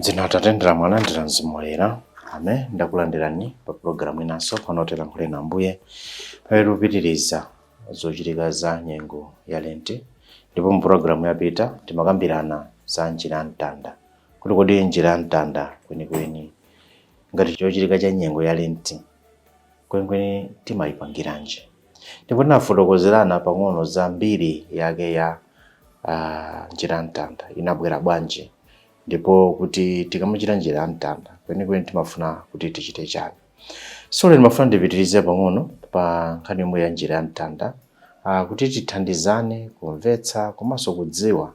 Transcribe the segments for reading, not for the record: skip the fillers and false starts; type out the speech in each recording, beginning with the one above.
M'dzina la Atate ndi la Mwana ndi la Mzimu Woyera. Amen. Ndakulandirani pa pulogalamu inanso pano Tilankhule na Ambuye, pamene tikupitiriza zochitika za nyengo ya Lenti. Ndipo mu pulogalamu yapita timakambirana za njira ya mtanda, kuti kodi njira ya mtanda kwenikweni ngati chochitika cha nyengo ya Lenti kwenikweni timayipangiranji? Ndipo tinafotokozerana pang'ono za mbiri yake ya njira ya mtanda, inabwera bwanji, ndipo kuti tikamachita njira ya mtanda kwenikweni timafuna kuti tichite chani. So lero ndimafuna ndipitirize pang'ono pa nkhani yomwe ya njira ya mtanda, kuti tithandizane kumvetsa komanso kudziwa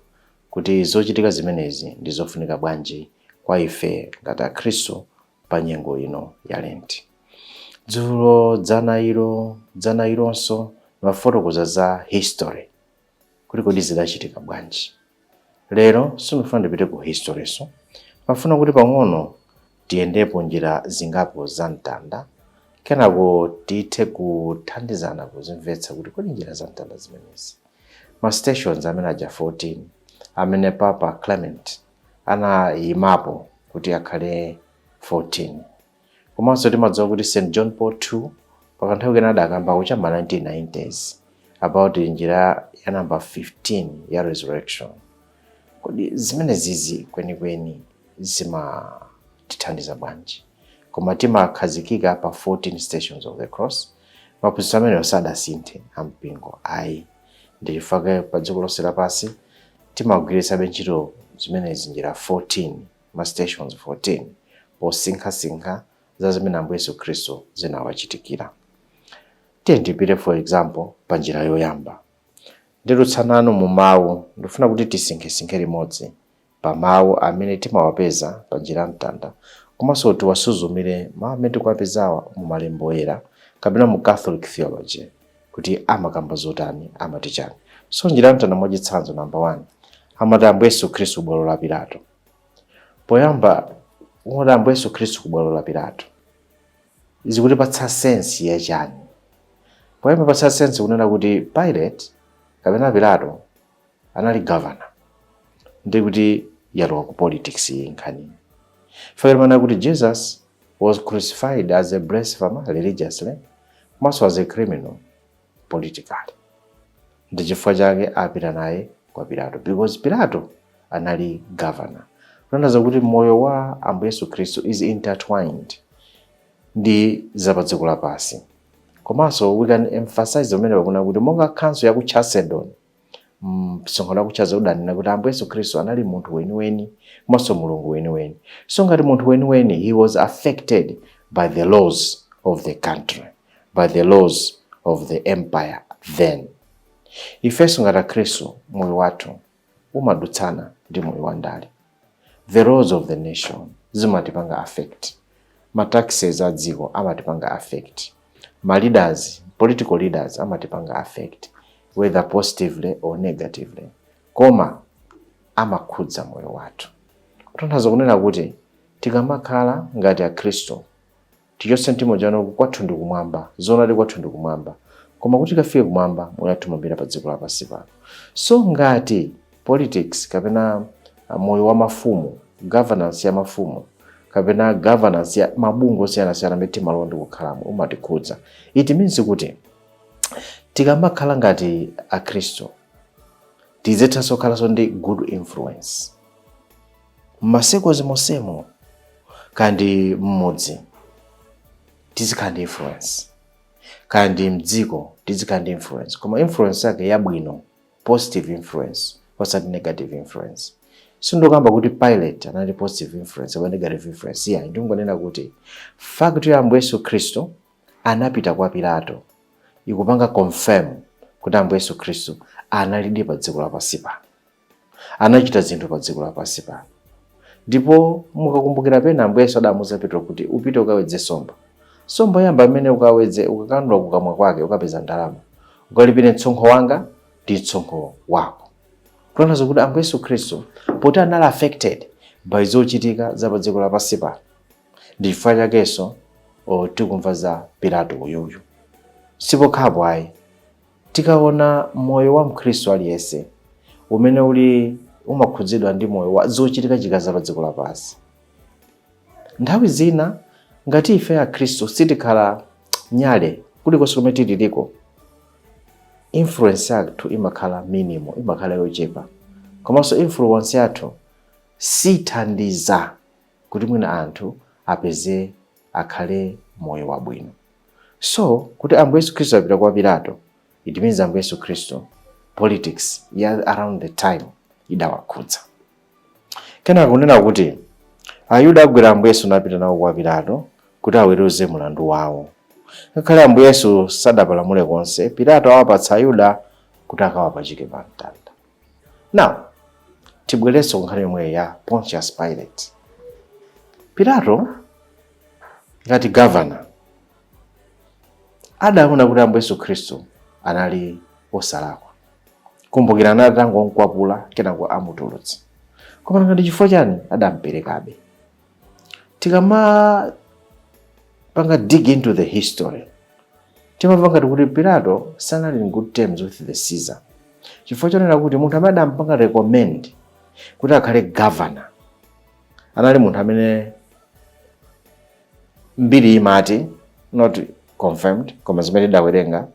kuti zochitika zimenezi ndi zofunika bwanji kwa ife ngati Akhristu pa nyengo ino ya Lenti. Dzulo, dzana ilo, dzana ilonso, ndimafotokoza za history, kuti kodi zidachitika bwanji. Lero sindifuna ndipite ku history, so pafuna kuti pang'ono tiyendepo njira zingapo za mtanda, kenako tithe kuthandizana kuzimvetsa kuti kodi njira za mtanda zimenezi, ma stations amene aja 14 amene Papa Clement anayimapo kuti akhale 14, komanso timadziwa kuti St John Paul II pakanthawi kena adakamba cha ma 1990s about njira ya number 15 ya resurrection. Kodi zimenezizi kwenikweni zimatithandiza bwanji? Koma timakhazikika pa 14 stations of the cross. Maphunzitso amenewo sadasinthe ampingo ayi, ndichifukwa pa dziko lonse lapansi timagwiritsabe ntchito zimenezi, njira 14, ma stations 14, posinkhasinkha za zimene Ambuye Yesu Khristu zinawachitikira. Tiye ndipite, for example, pa njira yoyamba. Ndidutsanano mu mawu, ndifuna kuti tisinkhesinkhe limodzi pa mawu amene timawapeza pa njira ya mtanda, komanso tiwasuzumire mawu amene tikuwapezawa mu malembo oyera kapena mu Catholic theology, kuti amakamba zotani, amati chani. So njira ya mtanda, mwachitsanzo, number one, amati Ambuye Yesu Khristu bwalo la Pilato. Poyamba umati Ambuye Yesu Khristu ku bwalo la Pilato, zikutipatsa sense yachani? Poyamba patsa sense kunena kuti Pilate kapena Pilato anali governor, ndi kuti yalowa ku politics iyi nkhani. Fakiri kuti Jesus was crucified as a blasphemer religiously, komanso as a criminal politically. Ndi chifukwa chake apita naye kwa Pilato, because Pilato anali governor, kutanthauza kuti moyo wa Ambuye Yesu Khristu is intertwined ndi zapadziko lapansi. Komanso we can emphasize pamene pakuna kuti monga council ya ku Chalcedon, msonkhano wa ku Chalcedon, udanena kuti Ambuye Yesu Khristu anali munthu weniweni komanso Mulungu weniweni. So ngati munthu weniweni, he was affected by the laws of the country, by the laws of the empire. Then ifenso ngati Akhristu, moyo wathu umadutsana ndi moyo wa ndale. The laws of the nation zimatipanga affect, ma taxes a dziko amatipanga affect, ma leaders, political leaders amatipanga affect, whether positively or negatively, koma amakhudza moyo wathu. Kutanthauza kunena kuti tikamakhala ngati Akhristu, tichotse mtima chano kwathu ndi kumwamba. Zoonadi, kwathu ndi kumwamba, koma kuti tikafike kumwamba, moyo wathu umapita pa dziko lapansi pano. So ngati politics kapena moyo wa mafumu, governance ya mafumu kapena governance ya mabungwe osiyanasiyana amene timalowa ndi kukhalamo umatikhudza, it means kuti tikamakhala ngati Akhristu, tizithanso kukhalanso ndi good influence mmaseko mosemo, kandi mmudzi tizikhala ndi influence, kandi mdziko tizikhala ndi influence, koma influence yake yabwino, positive influence, osati negative influence. Sindikamba kuti Pilate anali positive influence kapena negative influence, iya. Ndingonena kuti fact ya Ambuye Yesu Khristu anapita kwa Pilato ikupanga confirm kuti Ambuye Yesu Khristu analidi pa dziko lapansi pano, anachita zinthu pa dziko lapansi pano. Ndipo mukakumbukira pena Ambuye Yesu adamuuza Petro kuti, "Upite ukawedze nsomba. Nsomba yamba amene ukawedze, ukakandwa kukamwa kwake ukapeza ndalama, ukalipire msonkho wanga ndi msonkho wako." Kutanthauza kuti Ambuye Yesu Khristu poti anali affected by zochitika za pa dziko lapansi pano, ndi chifukwa chakenso tikumva za Pilato uyuyu. Sipokhapo ayi, tikaona moyo wa Mkhristu aliyense umene uli umakhudzidwa ndi moyo wa zochitika chika za pa dziko lapansi. Nthawi zina ngati ife Akhristu sitikhala nyale kulikonse kumene tililiko, influence yathu imakhala minimal, imakhala yochepa, komanso influence yathu sithandiza kuti mwina anthu apeze, akhale moyo wabwino. So kuti Ambuye Yesu Khristu apita kwa Pilato, it means Ambuye Yesu Khristu politics ya around the time idawakhudza. Kenaka kunena kuti Ayuda agwira Ambuye Yesu napita nawo kwa Pilato kuti aweruze mlandu wawo. Ngakhale Ambuye Yesu sadapalamule konse, Pilato awapatsa Ayuda kuti akawapachike pa mtanda. Now tibwerenso nkhani yomwe ya Pontius Pilate. Pilato ngati governor adaona kuti Ambuye Yesu Khristu anali osalakwa. Kumbukira, anali atangomkwapula, kenako amutulutsa. Koma ngati chifukwa chani adamperekabe? Tikamapanga dig into the history, timamva ngati kuti Pilato sanali in good terms with the Caesar, chifukwa chonena kuti munthu amene adampanga recommend kuti akhale governor anali munthu amene mbiri imati, not confirmed, koma zimene tidawerenga,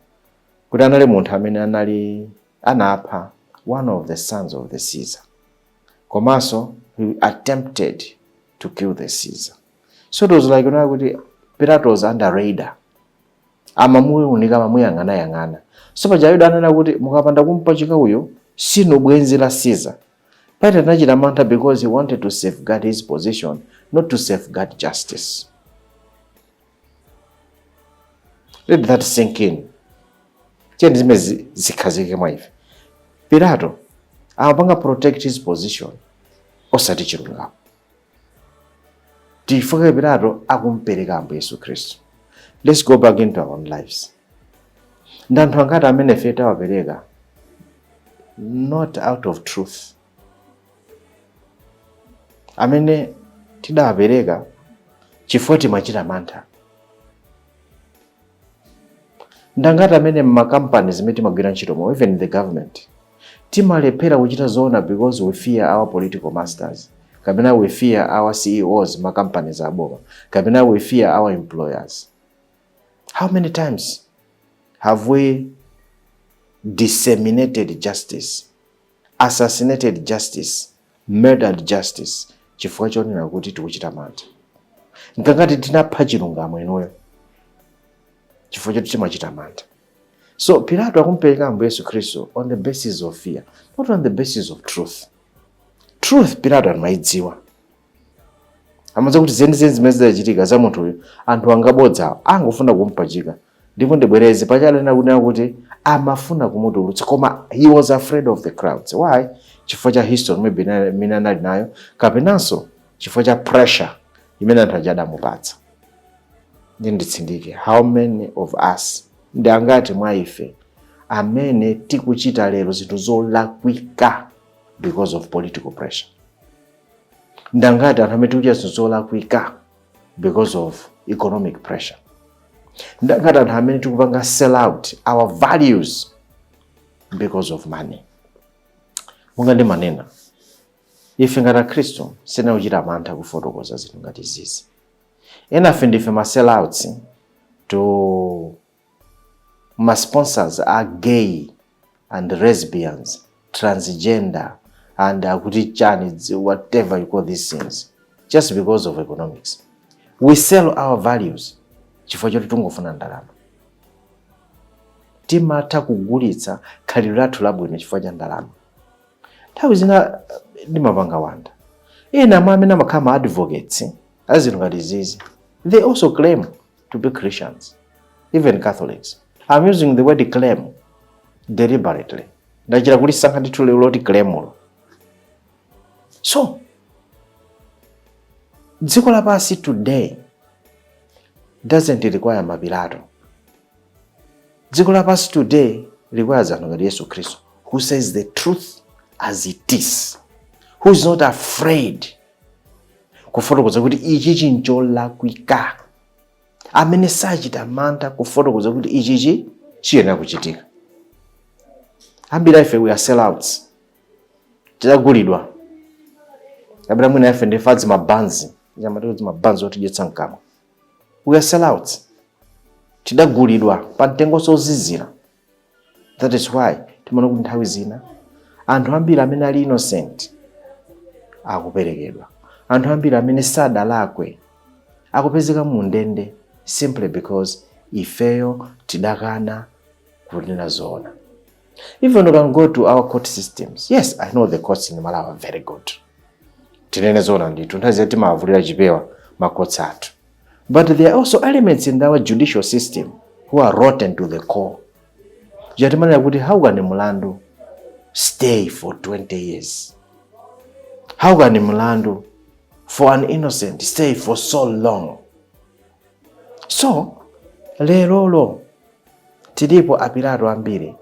kuti anali munthu amene anali anapha one of the sons of the Caesar, komanso he attempted to kill the Caesar. So it was like kunena kuti Pilato was under radar, amamuunika, amamuyang'anayang'ana. So paja Ayuda anena kuti mukapanda kumpachika uyu, sinu bwenzi la Caesar. Pilate anachita mantha because he wanted to safeguard his position, not to safeguard justice. Let that sink in. Tiyeni zimene zikhazikike mwa ife. Pilato amapanga protect his position, osati chilungamo. Chifukwa Pilato akumpereka Ambuye Yesu Khristu. Let's go back into our own lives. Ndi anthu angati amene ife tawapereka not out of truth, amene tidawapereka chifukwa timachita mantha? Ndi angati amene mmakampani zimene timagwira ntchito mo, even in the government, timalephera kuchita zoona because we fear our political masters, kapena we fear our CEOs ma companies aboma, kapena we fear our employers? How many times have we disseminated justice, assassinated justice, murdered justice chifukwa chonena kuti tikuchita mantha? Nkangati tinapha chilungamo inuyo chifukwa choti timachita mantha? So Pilato akumpereka Ambuye Yesu Khristu on the basis of fear, not on the basis of truth. Truth Pilato amayidziwa, amadziwa kuti zenizeni zimene zidachitika za munthu uyu, anthu angabodzawo, angofuna kumpachika. Ndipo ndibwereze pachalena kunena kuti amafuna kumutulutsa, koma he was afraid of the crowds. Why? Chifukwa cha history maybe imene anali nayo, kapenanso chifukwa cha pressure imene anthu aja adamupatsa. Ndi nditsindike, how many of us, ndi angati mwa ife amene tikuchita lero zinthu zolakwika because of political pressure? Ndi angati anthu amene tikuchita zinthu zolakwika because of economic pressure? Ndi angati anthu amene tikupanga sell out our values because of money? Monga ndimanena, ife ngati Akhristu sitinakuchita mantha kufotokoza zinthu ngati zizi. Enafe ndife ma sellouts to ma sponsors a gay and lesbians, transgender and akuti chani, whatever you call these things, just because of economics. We sell our values chifukwa choti tungofuna ndalama. Timatha kugulitsa khalidwe lathu labwino chifukwa cha ndalama. Nthawi zina ndimapanga wonder, ena mwa amene amakhala ma advocates azinthu ngati zizi, they also claim to be Christians, even Catholics. I'm using the word "claim" deliberately, ndachita kulisankha ndithu lero loti claimulo. So dziko lapansi today doesn't require Mapilato. Dziko lapansi today requires anthu ngati Yesu Khristu, who says the truth as it is, who is not afraid kufotokoza kuti ichi chincholakwika, amene sachita mantha kufotokoza kuti ichichi chiyenera kuchitika. Ambiri ife, we are sellouts, tidagulidwa, kapena mwina ife ndife mabanzi. Chamatoti mabanzi otidyetsa mkamwa. We are sellouts. Tidagulidwa pa mtengo sozizira. That is why timaona kuti nthawi zina anthu ambiri amene ali innocent akuperekedwa, anthu ambiri amene sadalakwe akupezeka mu ndende, simply because ifeyo tidakana kunena zoona. Even you can go to our court systems. Yes, I know the courts in Malawi are very good. Tinene zoona ndithu, nthawi zina timavulira chipewa ma courts athu, but there are also elements in our judicial system who are rotten to the core. Jatimanena kuti, how can mlandu stay for 20 years? How can mlandu for an innocent stay for so long? So lerolo tilipo Apilato ambiri,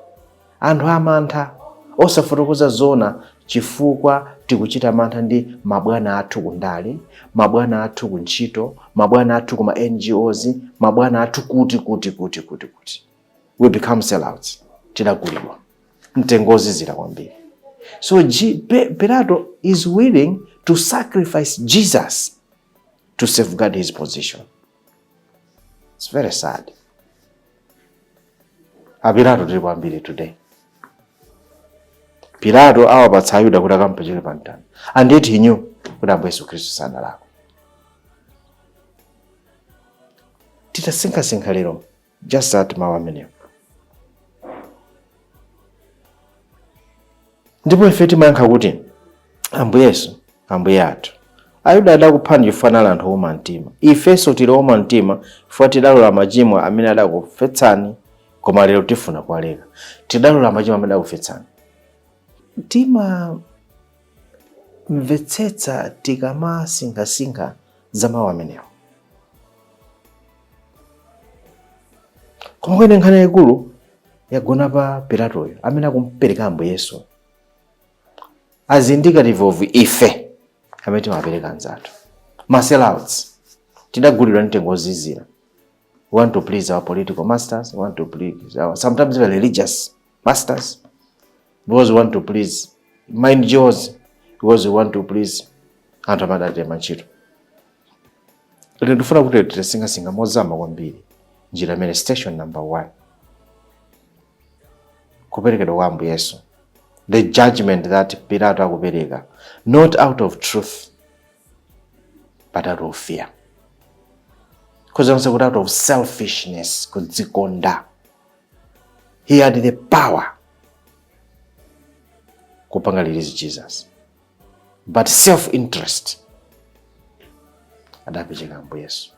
anthu amantha, osafotokoza zona chifukwa tikuchita mantha ndi mabwana athu kundale, mabwana athu kuntchito, mabwana athu kuma NGOs, mabwana athu kuti kuti kuti kuti kuti. We become sellouts. Tidagulidwa mtengo ozizira kwambiri. So Pilato is willing to sacrifice Jesus to safeguard his position. It's very sad. Apilato tili kwambiri today. Pilato awapatsa Ayuda kuti akampachike pa mtanda, and yet he knew kuti Ambuye Yesu Khristu sadalakwe. Titasinkhasinkha lero just that mawu amenewo, ndipo ife timayankha kuti, "Ambuye Yesu, Ambuye athu, Ayuda adakuphani chifukwa anali anthu owuma mtima. Ifenso tili owuma mtima chifukwa tidalola machimo amene adakufetsani, koma lero tifuna kuwaleka." Tidalola machimo amene adakufetsani. Timamvetsetsa tikamasinkhasinkha za mawu amenewo. Koma kwene nkhani yayikulu yagona pa Pilatoyo amene akumpereka Ambuye Yesu, as indicative of ife amene timapereka anzathu, ma sellouts. Tidagulidwa mtengo wozizira. We want to please our political masters, we want to please our sometimes even religious masters, because we want to please ma NGOs, because we want to please anthu amene adatema ntchito. Lero ndifuna kuti titasinkhasinkha mozama kwambiri njira imene station number one, kuperekedwa kwa Ambuye Yesu, the judgment that Pilato akupereka, not out of truth but out of fear, kuzonse kuti out of selfishness, kudzikonda. He had the power kupanga release Jesus, but self interest adapachika Ambuye Yesu.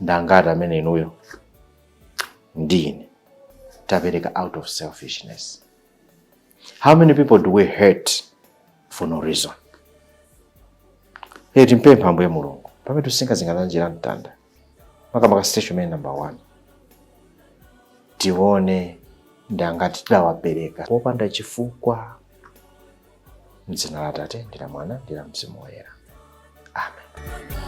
Ndangati amene inuyo ndine tapereka out of selfishness? How many people do we hurt for no reason? Hey, timpempha Ambuye Mulungu pamene tisinkhasinkha njira mtanda, makamaka station imene number one, tione ndangati tidawapereka popanda chifukwa. Mdzina la Atate ndi la Mwana ndi la Mzimu Woyera, amen.